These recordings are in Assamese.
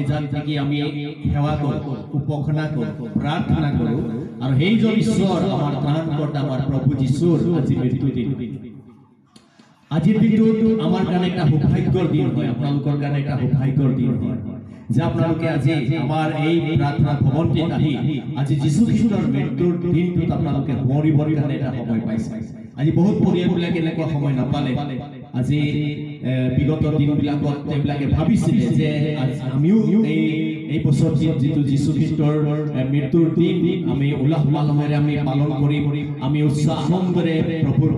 যাক নেকি আমি সেৱা কৰোঁ, উপাসনা কৰোঁ, প্ৰাৰ্থনা কৰোঁ, আৰু সেইজন ঈশ্বৰ আমাৰ ত্ৰাণকৰ্তা আমাৰ প্ৰভু যীশুৰ আজি মৃত্যু দিন। আজিৰ দিনটোত আমাৰ কাৰণে এটা সৌভাগ্যৰ দিন হয়, আপোনালোকৰ কাৰণে এটা সৌভাগ্যৰ দিন হয় যে আপোনালোকে আজি আমাৰ এই প্ৰাৰ্থনা ভৱনটিত আহি আজি যীশুখ্ৰীষ্টৰ মৃত্যুৰ দিনটোত আপোনালোকে সোঁৱৰিবৰ কাৰণে এটা সময় পাইছে। আজি বহুত পৰিয়ালবিলাকে এনেকুৱা সময় নাপালে। আজি বিগত দিনবিলাকত তেওঁবিলাকে ভাবিছিলে যে আমিও এই বছৰ যিটো যীশুখ্ৰীষ্টৰ মৃত্যুৰ দিন আমি উলাহ মালহেৰে আমি পালন কৰিম, আমি উৎসাহ আনন্দেৰে প্ৰভুৰ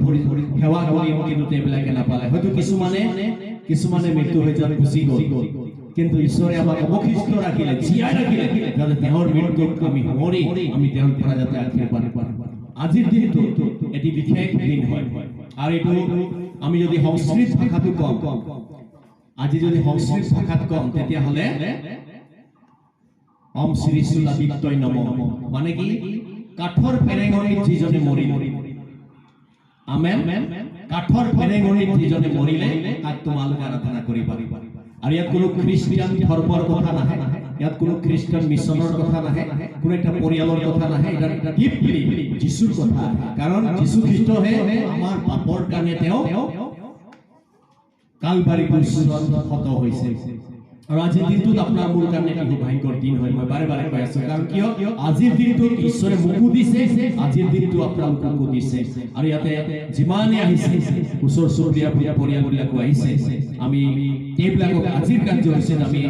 সেৱা কৰিম, কিন্তু তেওঁবিলাকে নাপালে। হয়তো কিছুমানে মৃত্যু হৈ যোৱাত গুচি গ'ল, কিন্তু ঈশ্বৰে আমাক অৱশিষ্ট ৰাখিলে, জীয়াই ৰাখিলে, যাতে তেওঁৰ মৃত্যুক আমি সোঁৱৰি আমি তেওঁৰ পৰা যাতে আশীৰ্বাদ পাওঁ। আজিৰ দিনটো এটি বিশেষ দিন হয়। আৰু এইটো আমি যদি সংস্কৃত ভাষাটো কম, আজি যদি সংস্কৃত ভাষাত কম, তেতিয়াহ'লে ওম শ্ৰী সুলাদিত্যয় নম, মানে কি কাঠৰ ফেৰেঙনিত যিজনে মৰিলে, আমেন, কাঠৰ ফেৰেঙনিত যিজনে মৰিলে তাক তোমালোকে আৰাধনা কৰিবা। আৰু ইয়াত কোনো খ্ৰীষ্টান ধৰ্মৰ কথা নাহে, ইয়াত কোনো খ্ৰীষ্টান মিছনৰ কথা নাহে, কোনো এটা পৰিয়ালৰ কথা নাহে, এটা ডিপলি যীশুৰ কথা। কাৰণ যীশু খ্ৰীষ্টহে আমাৰ পাপৰ কাৰণে তেওঁ কালবাৰী ক্ৰুচত হত হৈছে। আৰু আজিৰ দিনটোত আপোনাৰ মোৰ কাৰণে এটি সৌভাগ্যৰ দিন হয়। মই বাৰে বাৰে কৈ আছো, কাৰণ কিয় আজিৰ দিনটোত ঈশ্বৰে মোকো দিছে, আজিৰ দিনটো আপোনালোককো দিছে। আৰু ইয়াতে যিমানে আহিছে, ওচৰ চুবুৰীয়া পৰিয়ালবিলাকো আহিছে, আমি সেইবিলাকক আজিৰ কাৰ্যসূচীত আমি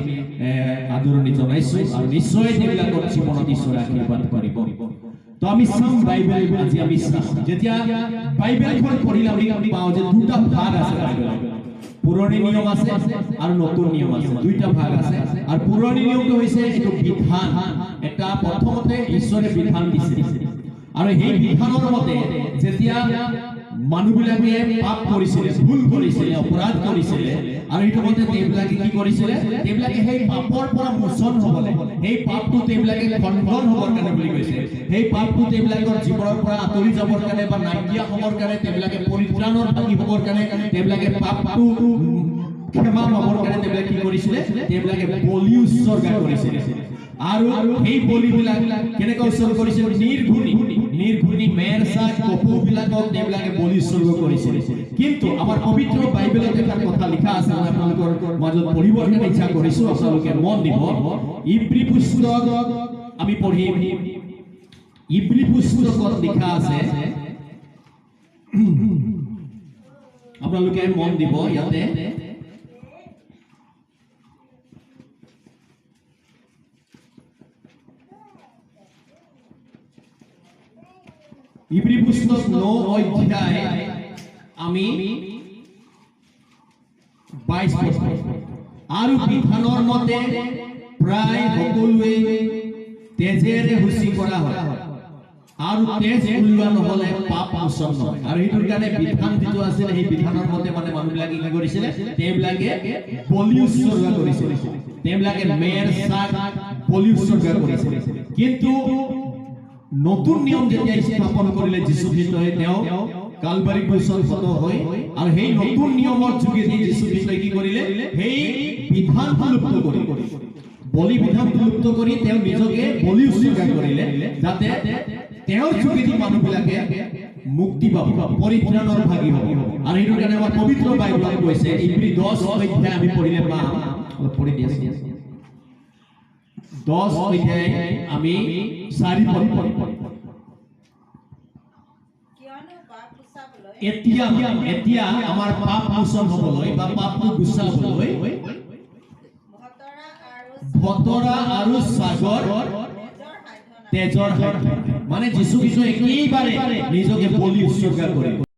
আদৰণি জনাইছো আৰু নিশ্চয় সেইবিলাকৰ জীৱনত ঈশ্বৰে আশীৰ্বাদ কৰিব। তো আমি চাম বাইবেল, আজি আমি চাম। যেতিয়া বাইবেলখন পঢ়িলে আমি পাওঁ যে দুটা ভাগ আছে বাইবেলত, পুৰণি নিয়ম আছে আৰু নতুন নিয়ম আছে, দুইটা ভাগ আছে। আৰু পুৰণি নিয়মটো হৈছে এইটো বিধান, এটা প্ৰথমতে ঈশ্বৰে বিধান দিছে, আৰু সেই বিধানৰ মতে যেতিয়া মানুহবিলাকে পাপ কৰিছিলে, ভুল কৰিছিলে, অপৰাধ কৰিছিলে, আৰু সেইটো মতে তেওঁবিলাকে কি কৰিছিলে, তেওঁবিলাকে সেই পাপৰ পৰা মোচন হ'বলৈ, সেই পাপটো তেওঁবিলাকে খণ্ডন হ'বৰ কাৰণে বুলি কৈছে, সেই পাপটো তেওঁবিলাকৰ জীৱনৰ পৰা আঁতৰি যাবৰ কাৰণে বা নাইকিয়া হ'বৰ কাৰণে, তেওঁবিলাকে পৰিত্ৰাণৰ ভাগী হ'বৰ কাৰণে, তেওঁবিলাকে পাপটো ক্ষমা পাবৰ কাৰণে তেওঁবিলাকে কি কৰিছিলে, তেওঁবিলাকে বলি উৎসৰ্গা কৰিছিলে। আৰু সেই বলিবিলাক কেনেকৈ উৎসৰ্গ কৰিছিল, নিৰ্ঘুণী মেৰ চাক কপৌবিলাকক তেওঁবিলাকে বলি উৎসৰ্গ কৰিছিল। কিন্তু আমাৰ পবিত্ৰ বাইবেলত এটা কথা লিখা আছে, মই আপোনালোকৰ মাজত পঢ়িবৰ কাৰণে ইচ্ছা কৰিছো, আপোনালোকে মন দিব। ইব্ৰী পুস্তক আমি পঢ়িম। ইব্ৰী পুস্তকত লিখা আছে, আপোনালোকে মন দিব ইয়াতে। ইব্ৰী পুস্তক 9 অধ্যায় আমি 22 পদ। আৰু বিধানৰ মতে প্ৰায় সকলোৱে তেজেৰে শুচি কৰা হয়, আৰু তেজ উলিওৱা নহ'লে পাপ মোচন নহয়। আৰু সেইটোৰ কাৰণে বিধান যিটো আছিলে, সেই বিধানৰ মতে মানে মানুহবিলাকে কি কৰিছিলে, তেওঁবিলাকে বলি উৎসৰ্গা কৰিছিলে, তেওঁবিলাকে মেৰ চাক বলি উৎসৰ্গা কৰিছিলে। কিন্তু নতুন নিয়ম যেতিয়া স্থাপন কৰিলে যীশুখ্ৰীষ্টই, তেওঁ কালবাৰী ক্ৰুচত হত হৈ, আৰু সেই নতুন নিয়মৰ যোগেদি যীশুখ্ৰীষ্টই কি কৰিলে, সেই বিধানটো লুপ্ত কৰি, বলি বিধানটো লুপ্ত কৰি তেওঁ নিজকে বলি উৎসৰ্গা কৰিলে, যাতে তেওঁৰ যোগেদি মানুহবিলাকে মুক্তি পাব, পৰিত্ৰাণৰ ভাগী হ'ব। আৰু সেইটো কাৰণে আমাৰ পবিত্ৰ বাইবেলত কৈছে, ইব্ৰী 10 অধ্যায় আমি পঢ়িলে পাম, অলপ পঢ়ি দি আছো। 10 অধ্যায় আমি 4 পদ। এতিয়া আমাৰ পাপ মোচন হ'বলৈ বা পাপটো গুচাবলৈ ভতৰা আৰু ছাগৰ তেজৰ সাধ্য, মানে যীশুখ্ৰীষ্টই একেবাৰে নিজকে বলি উৎসৰ্গা কৰিলে।